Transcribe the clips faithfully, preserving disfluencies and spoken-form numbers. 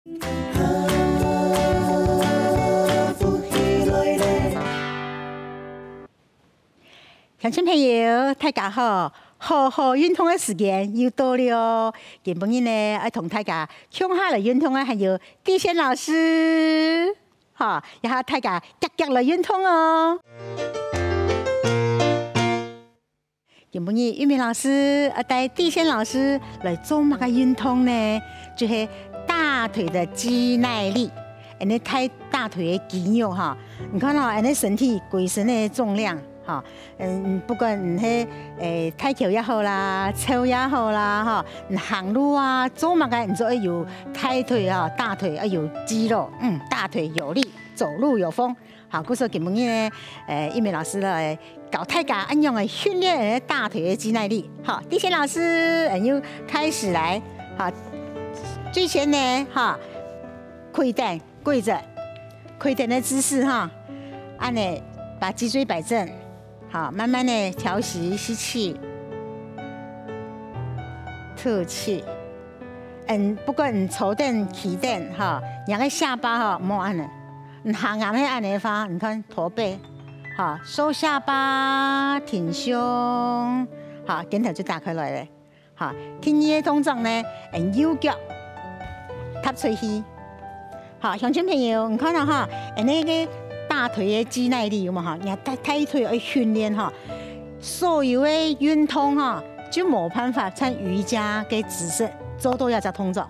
鄉親朋友，大家好！好好運動个時間又到了哦。今晡日呢，愛同大家共下來運動个還有地線老師，好，也和大家遽遽來運動哦。今晡日玉美老師愛帶地線老師來做麼个運動呢？就係大腿个肌耐力，恁呢大大腿个肌肉哈。你看哦，恁呢身體歸身个重量哈，嗯，不管你係誒大箍也好啦，瘦也好啦哈，你行路啊，做麼个你就愛有大腿啊，大腿愛有肌肉，嗯，大腿有力，走路有風。 好，故所今晡日呢，呃，玉美老師來教大家恁樣來訓練大腿个肌耐力。好，地線老師，呃，又開始來。好，最先呢，哈，跪等，跪著，跪等个姿勢哈，恁呢把脊椎擺正，好，慢慢的調息，吸氣，吐氣。 嗯，不管你坐等、企等哈，你个下巴哈，莫恁呢。你下頷係恁呢个話，你看駝背，哈，收下巴，挺胸，哈，肩頭就打開來了。哈，第二个動作呢，嗯，右腳踏出去。好，鄉親朋友，你看到哈，嗯，那個大腿个肌耐力有無哈？你看大大腿愛訓練哈，所有个運動哈，就無辦法像瑜伽个姿勢做到這隻動作。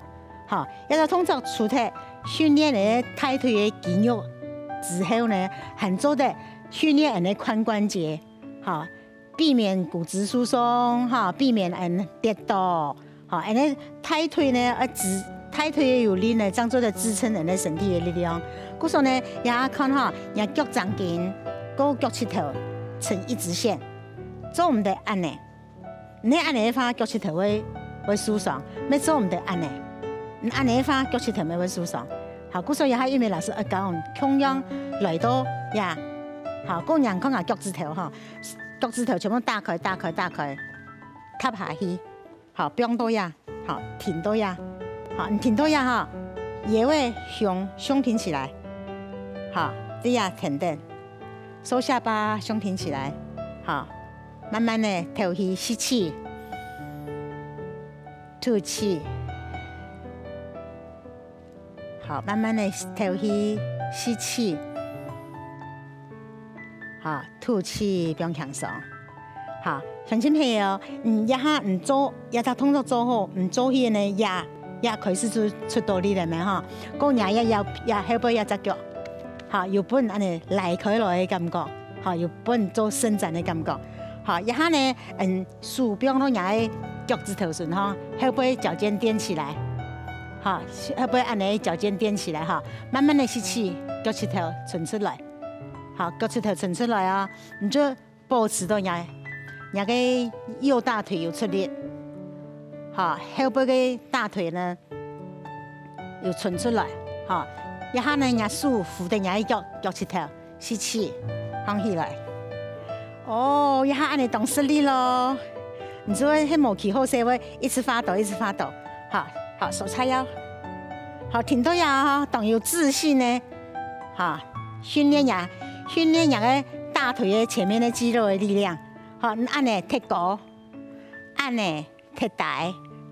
好，這隻動作除忒訓練个大腿个肌肉之後呢，還做得訓練𠊎个髖關節，好，避免骨質疏鬆，哈，避免𠊎跌倒，好，𠊎个大腿呢，呃，支，大腿有力呢，正做得支撐𠊎个身體个力量。故所呢，也看哈，若腳掌根，跟腳膝頭成一直線，做毋得恁呢。 你恁呢个話，腳膝頭會，會受傷，乜做毋得恁呢。你恁呢个話，腳膝頭乜會受傷。好，故所以下玉美老師愛教你，共樣來到這，好，共樣看下腳趾頭哈，腳趾頭全部打開，打開，打開，踏下去，好，放到這，好，停到這，好，你停到這哈，腰仔胸，胸挺起來，好，這樣挺等。 收下巴，胸挺起來，好，慢慢的透氣，吸氣，吐氣，好，慢慢的透氣，吸氣，好，吐氣，放輕鬆。好，鄉親朋友，嗯，這下你做，這隻動作做好，你做起呢，也，也開始出，出到力了咩哈？過年也，也，也後背這隻腳。 好，有分恁呢拉開來个感覺，好，有分做伸展个感覺。好，這下呢，嗯，手放到若个腳趾頭脣哈，後背腳尖踮起來，好，後背恁呢腳尖踮起來哈，慢慢的吸氣，腳趾頭伸出來，好，腳趾頭伸出來啊，你就 保持到若，若个右大腿有出力，好，後背个大腿呢，有伸出來，好，這下呢，若手扶等若个腳，腳膝頭，吸氣，放起來。哦，這下恁呢當食力咯，你就會係無幾好勢，會一直發抖，一直發抖。好，好，手叉腰，好，挺到這哈，當有自信呢。 哈，訓練若，訓練若个大腿个前面个肌肉个力量。好，你恁呢踢高，恁呢踢低，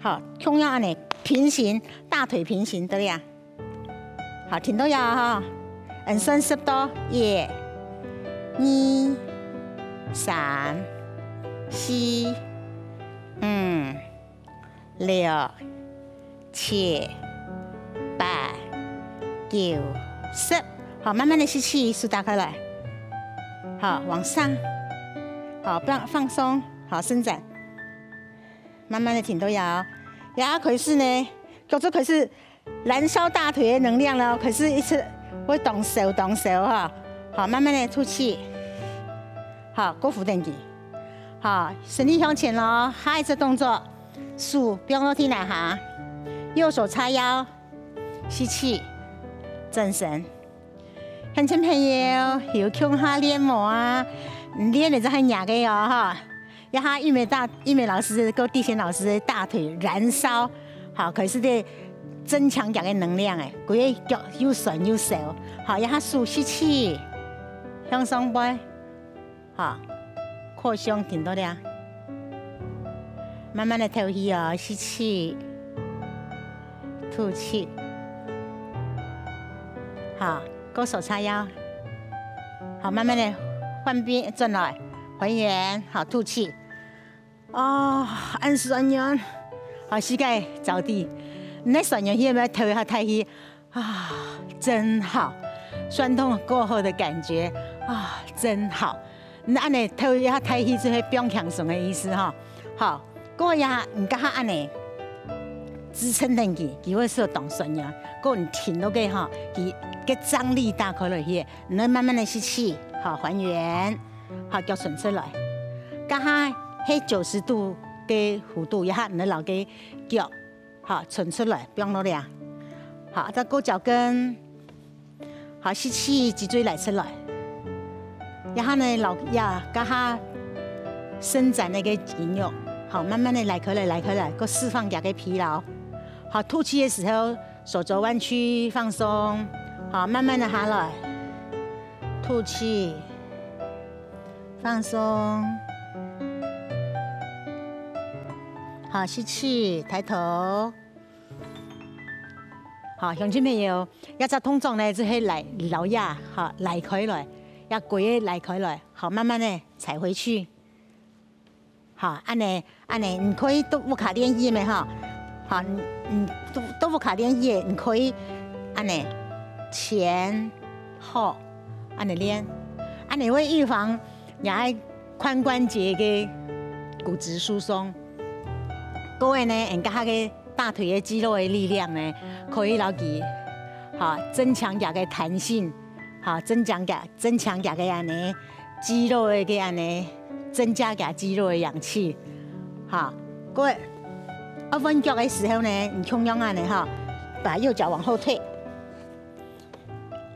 好，共樣恁呢平行，大腿平行，對呀。好，挺到這哈，嗯，算十到，一、二、三、四、五、 六、七、八、九、十。好，慢慢的吸氣，手打開來。好，往上。好，放，放鬆。好，伸展。慢慢的挺到腰。腰開始呢，動作開始 燃燒大腿的能量了，可是一直會當燒當燒哈。好，慢慢的吐氣。好，過扶等佢。好，身體向前咯，下一隻動作，手放落地泥下，右手叉腰，吸氣，轉身。鄉親朋友，有共下練無啊？毋練个就還弱个哦哈。 這下玉美大，玉美老師跟地線老師个大腿燃燒，好，開始在增強佢个能量誒，佢个腳又痠又燒。好，這下手吸氣，向上背，好，擴胸挺到這，慢慢个敨氣哦，吸氣，吐氣。好，過手叉腰，好，慢慢个換邊轉來，還原，好，吐氣。 哦，恁痠軟，好，膝蓋著地。你痠軟，去有沒有敨一下大氣？啊，真好，痠痛過後的感覺啊，真好。你恁樣敨一下大氣，就會放輕鬆的意思哈。好，過呀，你剛剛恁樣支撐等佢，佢會受當痠軟，過你挺落去哈，佢个張力打開落去，你慢慢的吸氣，好，還原。 好，腳伸出來。這下係九十度个弧度，這下你摎个腳，好，伸出來，放落這。好，再勾腳跟。好，吸氣，脊椎拉出來。這下呢，摎這，這下伸展那個肌肉，好，慢慢的拉開來，拉開來，過釋放佢个疲勞。好，吐氣的時候，手肘彎曲，放鬆。好，慢慢的下來。 吐氣，放鬆。好，吸氣，抬頭。好，鄉親朋友，這隻動作呢，就係拉，摎這，好，拉開來，這歸个拉開來，好，慢慢的踩回去。 好，恁樣，恁樣，你可以在屋下練習个吼。好，你，你在，在屋下練習个，你可以恁樣前後恁樣練，恁樣會預防你个髖關節个骨質疏鬆。各位呢，人家个大腿个肌肉个力量呢，可以摎佢，好，增強佢个彈性，好，增強佢，增強佢个恁樣 肌肉个个恁樣，增加佢肌肉个氧氣。好，各位，愛換腳个時候呢，你共樣恁樣哈，把右腳往後退。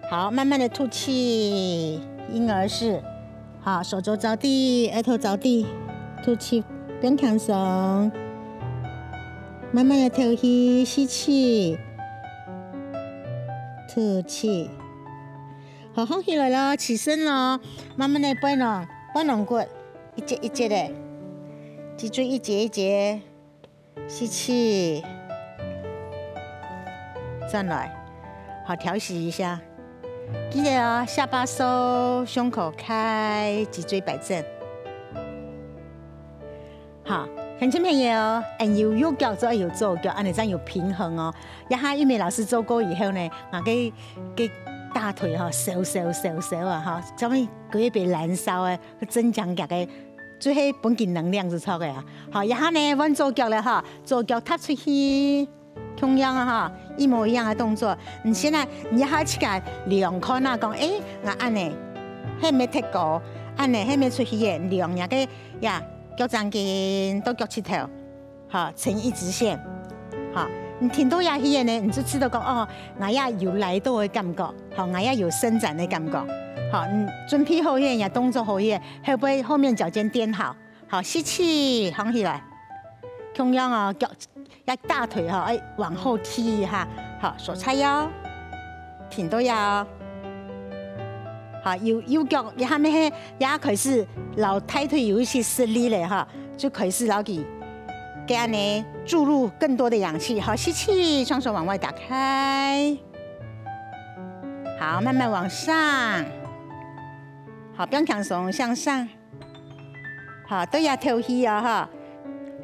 好，慢慢的吐氣，嬰兒式。好，手肘著地，額頭著地，吐氣，放輕鬆。慢慢的敨氣，吸氣，吐氣。 好，好起來了，起身了，慢慢的背囊，背囊骨，一節一節的，脊椎一節一節，吸氣，轉來，好，調息一下。記得哦，下巴收，胸口開，脊椎擺正。 好，鄉親朋友，恁有右腳就愛有左腳，恁樣正有平衡哦。這下玉美老師做過以後呢，𠊎个，个大腿吼，燒燒燒燒啊吼，上面有一杯燃燒个，會增強佢个，就係分佢能量就著个啊。好，這下呢，換左腳了哈，左腳踏出去。 共樣啊哈，一模一樣个動作。你現在你還自家量看啊，講，誒，𠊎恁樣，係毋係忒高？恁樣係毋係出去个？量若个呀，腳掌根到腳膝頭，好，成一直線。好，你挺到這去个呢，你就知道講，哦，𠊎也有拉到个感覺，好，𠊎也有伸展个感覺。好，你準備好个，也動作好个，後背後面腳尖墊好，好，吸氣，䟘起來。共樣哦，腳 這大腿吼，愛往後踢一下，好，手叉腰，挺到這哦。好，右，右腳這下乜係，這下開始摎大腿有一些施力了哈，就開始摎佢，給恁樣注入更多的氧氣。好，吸氣，雙手往外打開。好，慢慢往上。好，放輕鬆，向上。 好，對這敨氣啊哈，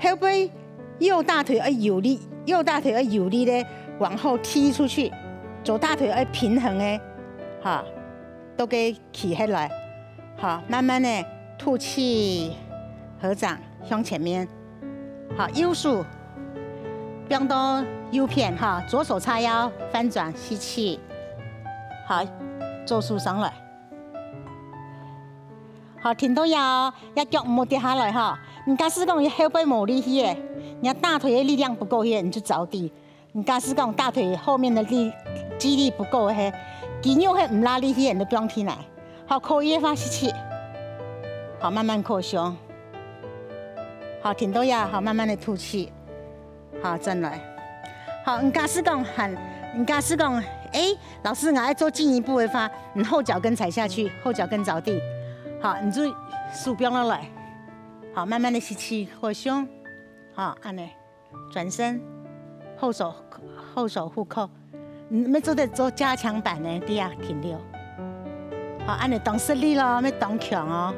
後背右大腿愛有力，右大腿愛有力个往後踢出去，左大腿愛平衡个，哈，都給企起來，好，慢慢的吐氣，合掌向前面，好，右手放到右片哈，左手叉腰翻轉吸氣，好，左手上來。 好，挺到這哦，這腳毋好跌下來吼。你假使講你後背無力氣个，你大腿个力量不夠个，你就著地。你假使講大腿後面的力，肌力不夠个，肌肉係毋罅力氣个，你就放起來。好，可以个話吸氣。好，慢慢擴胸。好，挺到這，好，慢慢的吐氣。 好，轉來。好，你假使講還，你假使講，欸，老師，𠊎愛做進一步个話，你後腳跟踩下去，後腳跟著地。好，你就手放落來。好，慢慢个吸氣，擴胸。好，恁呢，轉身，後手，後手護扣。你愛做得做加強版呢，這下停留。好，恁呢當食力囉，愛當強哦。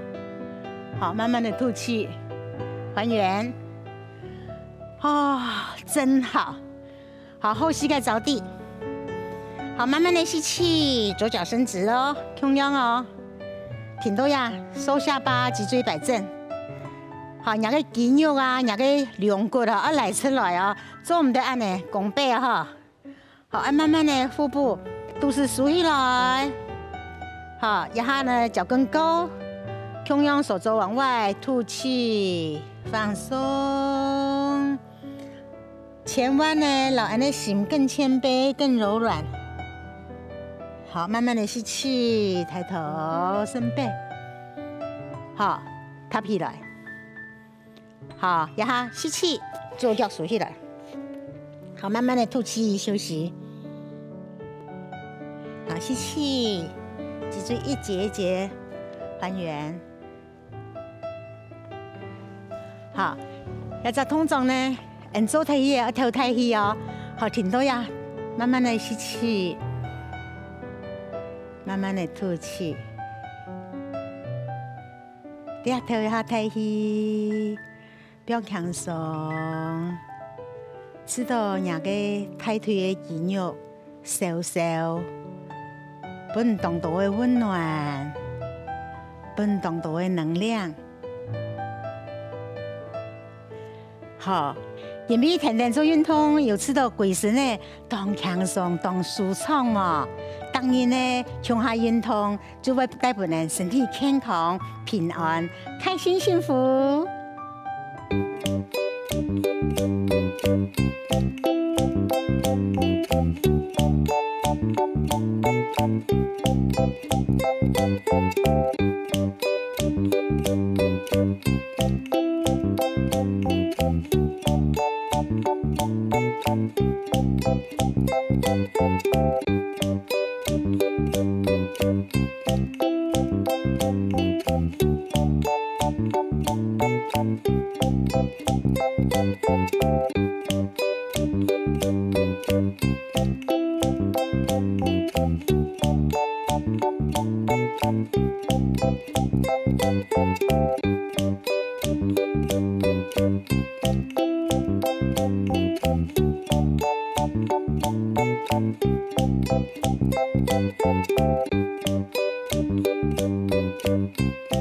好，慢慢个吐氣，還原。哦，真好。 好，後膝蓋著地。好，慢慢个吸氣，左腳伸直哦，共樣哦。停到這，收下巴，脊椎擺正。好，若个肌肉啊，若个龍骨啊，愛拉出來哦，做毋得恁呢弓背哦。好，愛慢慢个腹部，肚屎收起來。好，這下呢，腳跟勾，共樣手肘往外，吐氣，放鬆。 前彎呢，摎𫣆个心更謙卑、更柔軟。好，慢慢个吸氣，抬頭，伸背。好，塌起來。好，這下吸氣，左腳收起來。好，慢慢个吐氣，休息。好，吸氣，脊椎一節一節還原。 好，這隻動作呢，𫣆做忒去个，愛敨忒去哦。好，停到這，慢慢个吸氣，慢慢个吐氣。這敨一下忒去，放輕鬆，試著若个大腿个肌肉 燒燒，分你當多个溫暖，分你當多个能量。好，因為天天做運動，有試著歸身仔當輕鬆、當舒暢哦。逐日呢，共下運動， 就會帶分𫣆身體健康、平安、開心、幸福。